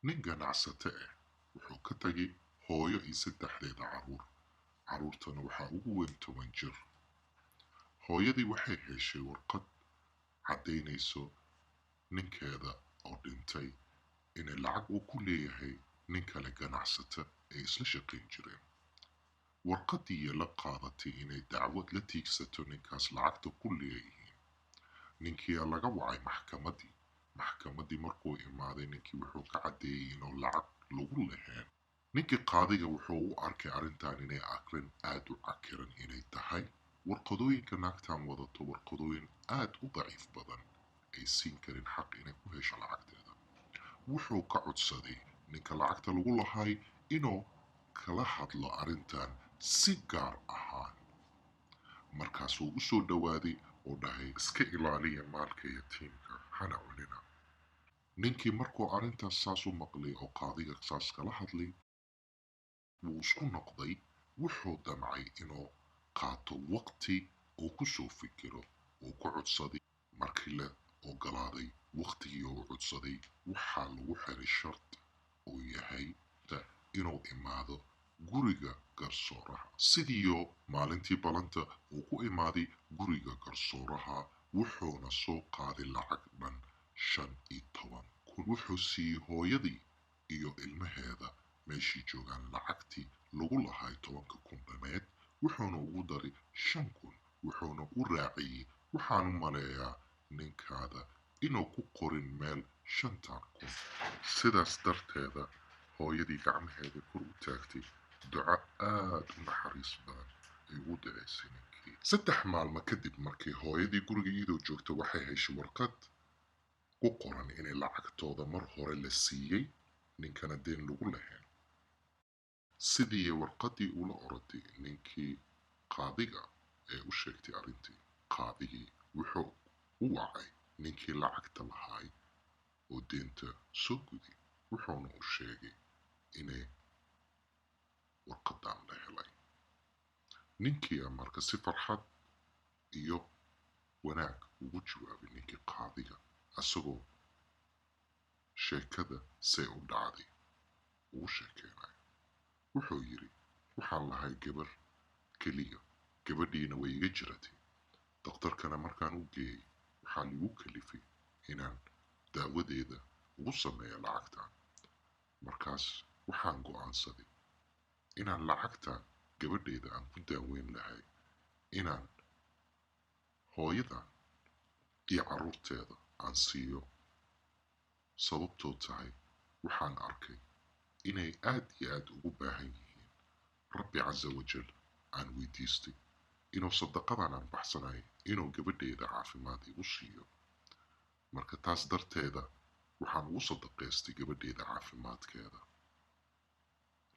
Nin ganacsato ah wuxuu ka tagay hooyo iyo saddexdeeda carruur. Carruurtana waxaa ugu weyn 10 jir. Hooyadii waxay heshay warqad caddaynayso ninkeeda oo dhintay inay lacag uu ku leeyahay nin kale ganacsato ay isla shaqayn jireen. Warqadii la qaadatay inay dacwad la tiigsato ninkaas lacagta ku leeyihiin. Ninkiyaa laga wacay maxkamaddii. Maxkamaddii markuu imaaday, ninkii wuxuu ka caddeeyey inuu lacag lagu lahayn. Ninkii qaadiga wuxuu u arkay arrintan inay arrin aada u cakiran inay tahay, warqadooyinka naagtan wadato warqadooyin aada u daciif badan ay siin karin xaq inay ku hesho lacagteeda. Wuxuu ka codsaday ninka lacagta lagu lahay inuu kala hadlo arrintan si gaar ahaan. Markaasuu u soo dhowaaday oo dhahay, "Iska ilaaliya maalka yatiimka, hana cunina." Ninkii markuu arrintaas saas u maqlay oo qaadiga saas kala hadlay, wuu isku noqday. Wuxuu damcay inuu qaato waqti uu ku soo fikiro. Uu ku codsaday. Markii la ogolaaday waqtigii uu codsaday, waxaa lagu xiray shart uu yahay inuu imaado guriga garsooraha. Sidiiyo maalintii balanta uu ku imaaday guriga garsooraha, wuxuuna soo qaaday lacag dhan 15,000. Wuxuu siiyey hooyadii iyo ilmaheeda meeshii joogaan lacagtii lagu lahay 10,000 dhameed, wuxuuna ugu daray 5,000. Wuxuuna u raaciyey, "Waxaan u maleeyaa ninkaada inuu ku qorin meel 5,000." Sidaas darteeda hooyadii gacmaheeda kor u taagtay, duco aada u naxariis badan ay ugu duceysay ninkii. 3 maalmo kadib, markii hooyadii guriga iyadoo joogta, waxay heshay warqad ku qoran inay lacagtooda mar hore la siiyey, ninkana deen lagu lahayn. Sidii warqaddii ula oroday ninkii qaadiga ee u sheegtay arrintii, qaadigii wuxuu u wacay ninkii lacagta lahaay oo deenta soo guday, wuxuuna u sheegay inay warqadan la helay. Ninkii marka si farxad iyo wanaag ugu jawaabay ninkii qaadiga, asagoo sheekada say u dhacday ugu sheekeynayo. Wuxuu yidhi, "Waxaan lahay gabar keliya, gabadhiina way iga jiratay. Dakhtarkana markaan u geeyey, waxaa liigu kalifay inaan daawadeeda ugu sameeyo lacagtan. Markaas waxaan go'aansaday inaan lacagtan gabadheeda aan ku daaweyn lahay, inaan hooyadan iyo carruurteeda aan siiyo, sababtoo tahay waxaan arkay inay aad iyo aad ugu baahan yihiin. Rabbi casa wajal aan weydiistay inuu sadaqadan aan baxsanayo inuu gabadheeda caafimaad igu siiyo. Marka taas darteeda waxaan ugu sadaqaystay gabadheeda caafimaadkeeda.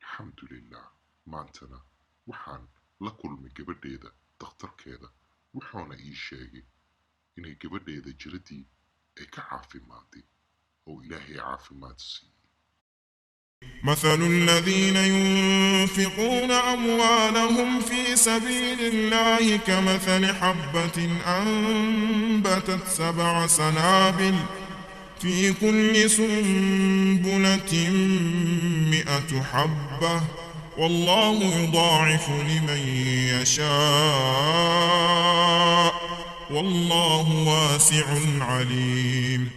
Alxamdulilah, maantana waxaan la kulmay gabadheeda dakhtarkeeda, wuxuuna ii sheegay inay gabadheeda jiradii ay ka caafimaaday oo Ilaahay caafimaad siiyey." مثل الذين ينفقون أموالهم في سبيل الله كمثل حبة أنبتت 7 سنابل في كل سنبلة 100 حبة والله يضاعف لمن يشاء والله واسع عليم.